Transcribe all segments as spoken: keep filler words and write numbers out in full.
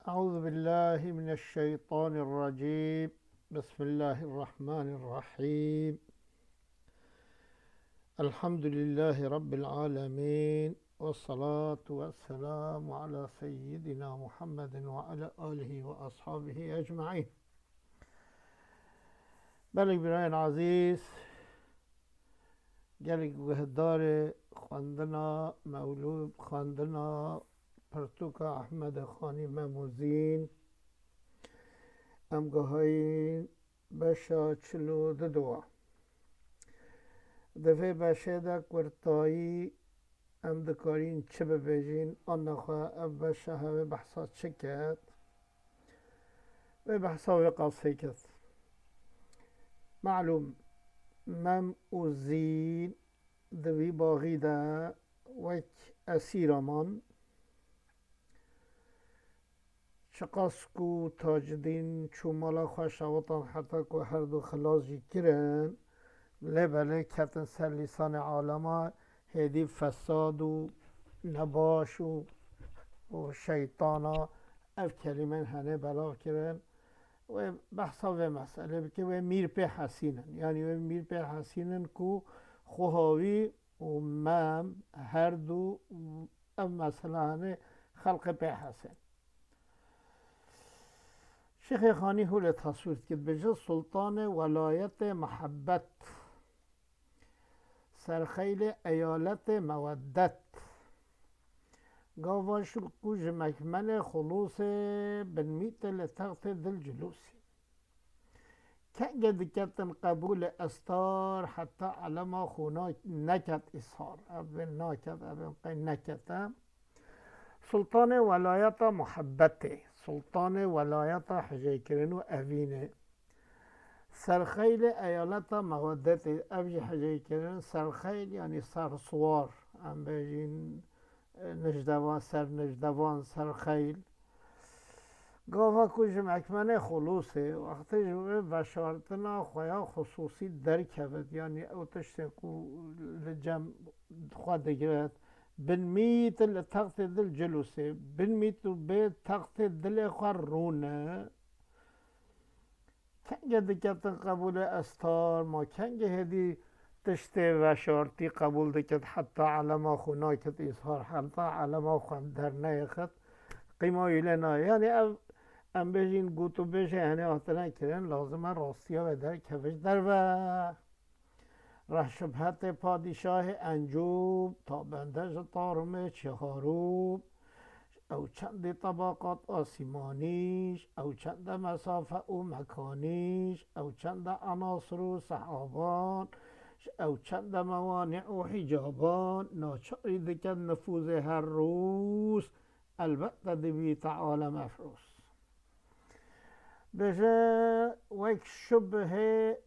أعوذ بالله من الشيطان الرجيم. بسم الله الرحمن الرحيم. الحمد لله رب العالمين. والصلاة والسلام على سيدنا محمد وعلى آله وأصحابه أجمعين. Belê birayên ezîz, gelek guhdarê xwendina mewlûd, xwendina pirtûka Ehmedê Xanî Mem û Zîn, em gihayîn beşa çil û du de. Di vê beşê de kurtayî em dikarîn çi bibêjin, anne xwe ev beşa hevê behsa çi ket? Wê behsa wê qasê ket. Malûm, Mem û Zîn di vî baxî de wek esîra man. Çiqas ku Tacidîn çû mala xwe şewitan heta ku her du xilas jî kirin, lê belê ketin ser lîsanê alema, hêdî fesad û nebaş û, û şeytana ev kelîmên henê belav kirin. Wê behsa vê meselê bike, wê mîr pê hesînin. Yanî wê mîr pê hesînin ku xwe hawî û Mem her du ev mesele hene xelqê pê hesên. Şêxê Xanî hûlê teswîr dikit, bêje Sultanê welayetê mehebbet, serxeylê eyaletê meweddet, gava şil ku ji mekmenê xulusê, binmîtê li textê dil cilûsî. Kengê diketin qebûlê estar, heta elema xwe na-, neket îshar. Ev bên naket, ev bên qey nekete. Sultanê welayeta muhebbetê, sultanê welayeta hicêkirin û evînê. Serxeylê eyaleta meweddetê, ev jî hicêkirin, serxeyl yanî sersiwar. Em bêjin, e, nijdevan, ser nijdevan, serxeyl. Gava ku ji mekmenê xulusê, wextê ji wê veşartina xwe ya xususî derkevit, yanî ew tiştê ku li cem xwe digiret, binmît li textê dil cilusê, binmît û bê textê dilê xwe rûne. Kengê diketin qebûlê estar, ma kengê hêdî tiştê veşartî qebûl dikit, heta elema xwe nakit îzhar, heta elema xwe derneyêxit, qîma wî lê nayê. Yanî ev, em bêjin, gotûbêjê henê hatine kirin, lazim e rastiya wê derkeve ji derve. Reh şibhetê padîşahê encûm, ta bende ji tarumê çiharûm. Ew çendî tebaqat asîmanîş, ew çende mesafe û mekanîş, ew çende enasir û sehaban, ew çende mewanî û hîcaban, naçarî diket nifûzê her rûz, elbette dibîte alem efrûz. Bêje, wek şibhê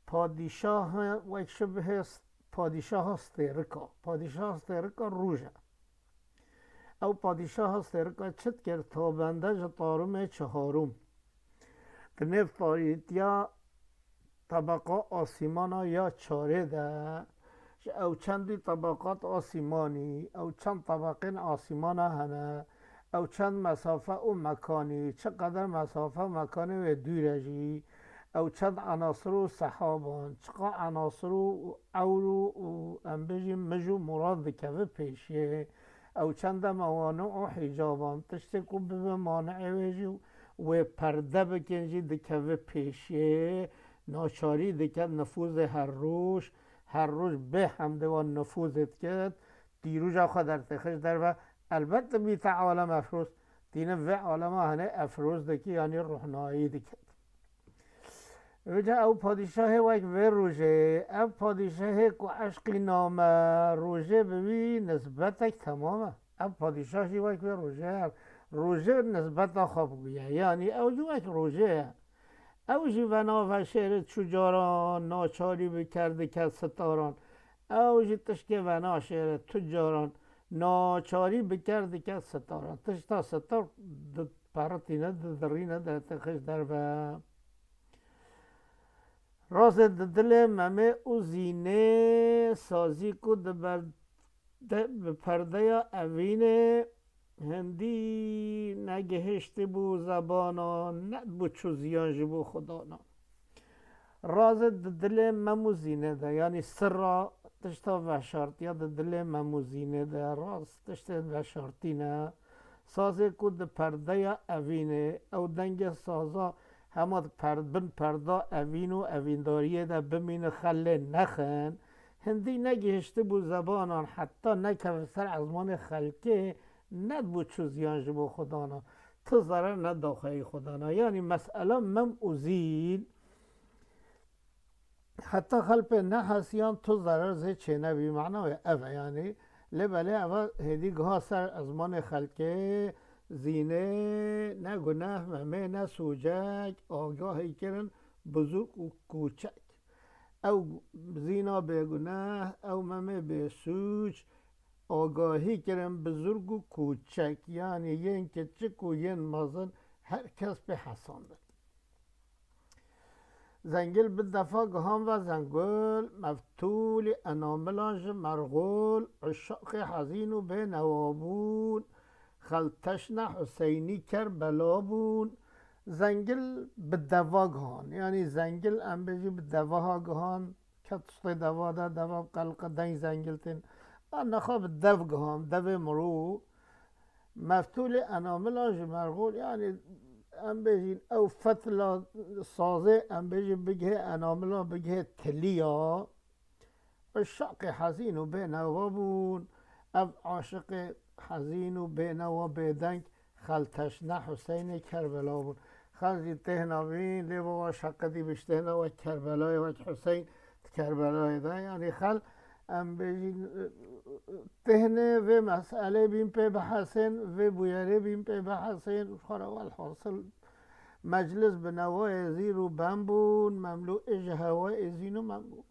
padîşaha, wek şibhê s-, padîşaha stêrika. Padîşaha stêrika roj e. Ew padîşaha stêrika çi dikir? Ta bende ji tarumê çiharûm. Di nêv tarîtiya tebeqa asîmana ya çarê de, ji ew çendî tebeqat asîmanî, ew çend tebeqên asîmana hene, ew çend mesafe û mekanî, çi qeder mesafe mekanê wê dûr e jî, ew çend enasir û sehaban, çiqa enasir û ewr û, û em bêjin mij û murad dikeve pêşiyê, ew çende mewanî û hîcaban, tiştê ku bibe mani'ê wê jî wê perde bikin jî dikeve pêşiyê, naçarî diket nifûzê her roj, her roj bê hemdê wan nifûzê diket, dîroja xwe dertêxe ji derve, elbet dibîte alem efroz, tîne vê alema hene efroz dikî, yanî ruhnayî diket. Vêca ew padîşahê wek vê rojê, ev padîşahê ku eşqî name, rojê bi wî nisbetek temam e. Ev padîşah jî wek vê rojê ye. Rojê nisbeta xwe bûye. Yanî ew jî wek rojê ye. Ew jî venave şêrê çû caran, naçarî bi ker dike sitaran. Ew jî tişkê vena şêrê tu caran, naçarî bi ker dike sitaran. Tişta sitar diperitîne, didirîne, dertêxe ji derve. Razê di dilê Memê û Zînê, sazî ku di ber-, de, bi perdeya evînê, hindî negihiştibû zebana, nedibû çû ziyan ji bo xwe dana. Razê di dilê Mem û Zînê de, yanî sirra tişta veşartiya di dilê Mem û Zînê de, rast tiştên veşartî ne. Sazê ku di perdeya evînê, ew dengê saza hema di per-, bin perda evîn û evîndariyê de bimîne, xelê nexin, hindî negihiştibû zebanan, heta nekeve ser ezmanê xelkê, nedibû çû ziyan ji bo xwe dana. Tu zerer neda xweyî xwe dana. Yanî mesela Mem û Zîn, heta xelpê nehesiyan tu zerer zê çênebî. Mana wê ev e yanî. Lê belê eva hêdî giha ser ezmanê xelkê, Zînê ne guneh, Memê ne sûcek, agahî kirin bizûrg û kûçek. Ew Zîna bêguneh, ew Memê bêsûc, agahî kirin bizûrg û kûçek, yanî yên kiçik û yên mezin, her kes pê hesandin. Zengil bi defa gihan ve zengul, meftûlî enamilan ji mergûl, uşaqê hezîn û bênewa bûn, xelteşne Huseynî Kerbela bûn. Zengil bi deva gihan, yanî zengil em bêjî bi devaha gihan, ket stê deva de, deva bi qelqe deng zengil tên. A nexa bi dev gihan, devê mirû. Meftûlê enamila ji mergûl, yanî em bêjîn ew fetla sazê, em bêjî bigihê enamila, bigihê tiliya. Uşaqê hezîn û bênewa bûn. Ev aşiqê hezîn û bênewa bêdeng xelteşne Huseynê Kerbela bûn. Xel jî têhna bîn, lê bava şeqetî biştêhna wek Kerbelayê, wek Huseyn di Kerbelayê de. Yanî xel, em bêjîn, têhnê vê meselê bîn pê bihesên, vê bûyerê bîn pê bihesên. Xwara welhasil meclis bi newayê zîr û bem bûn, memlû ê ji hewayê zîn û mem bûn.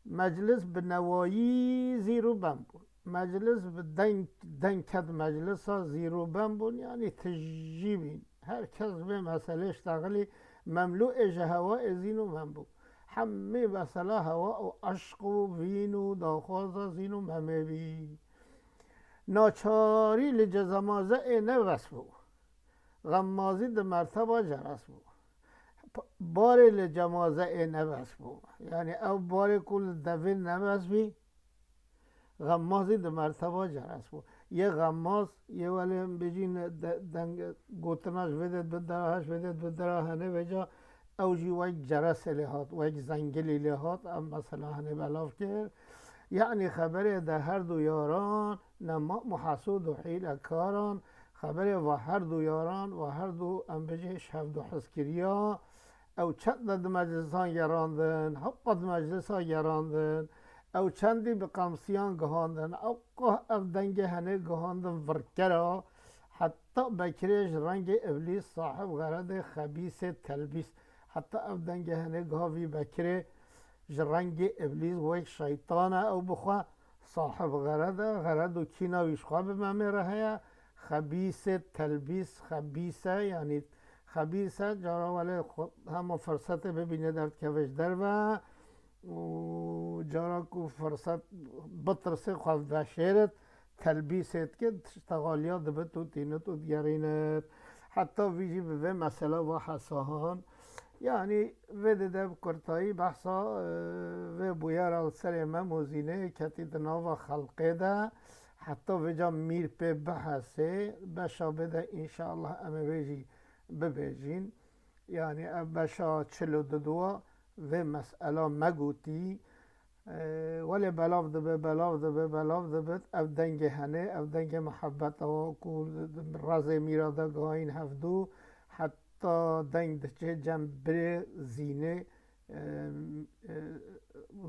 Meclis bi newayî zîr û bem bûn. Meclis bi deng, deng ket meclisa zîr û bem bûn, yanî tijî bîn. Her kes vê meselê ştexilî, memlû ê ji hewa ê zîn û mem bû. Hemî mesela hewa û eşq û vîn û daxwaza zîn û memê bî. Naçarî li cezemaze ê nebes bû. Xemmazî di merteba ceres bû. P-, barê li cemaze ê nebes bû. Yanî ew barê ku li devê nebes bî, xemmazî di merteba ceres bû. Yê xemmaz, yê welê em bêjîn de-, deng gotina ji vê dê bi dera he, ji vê dê bi dera hene, vêca ew jî wek ceresê lê hat, wek zengilî lê hat, em mesela hene belav kir. Yanî xeberê de her du yaran, nema û hesûd û hîlekaran, xeberê va her du yaran, va her du, em bêjî, ji hevdu hizkiriya, ew çend de di meclisan gerandin, hewqa di meclisa gerandin, ew çendî bi qamsiyan gihandin, ew qah ev dengê henê gihandin virkera, heta Bekirê ji rengê Îblîs sahib xeredê xebîsê telbîs, heta ev dengê henê giha vî Bekirê ji rengê Îblîs wek şeytan e, ew bi xwe sahib xered e, xered û kîna wî ji xwe bi Memê re heye. Xebîsê telbîs, xebîse, yanî xebîse, cara welê xwe hema firsetê bibîne derdikeve ji derve û cara ku firset bitirsê xwe veşêrit, telbîsê dike, tiştexaliya dibit û tînit û digerînit. Heta vî jî bi vê mesela va hesahan. Yanî vê dide bi kurtayî behsa, e, vê bûyera li serê Mem û Zînê ketî di nava xelqê de. Heta vêca mîr pê bihesê, beşa bê de înşallah em ê vê jî bibêjîn. Yanî ev beşa çil û duduwa vê mesela me gotî. Ee, welê belav dibe, belav dibe, belav dibe. Ev dengê henê, ev dengê mihebeta ku di, di rezê mîra de gihayîn hevdû, heta deng diçe cem birê Zînê, e, e,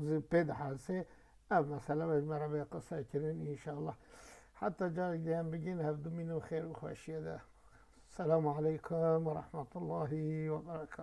zî pê dihelsê. Ev mesele ji me re bê qise kirin, înşallah. Heta carek diyan bigîn, hevdû mînin xêr û xweşiyê de. Selamu aleykum ve rahmetullahi ve berekatuhu.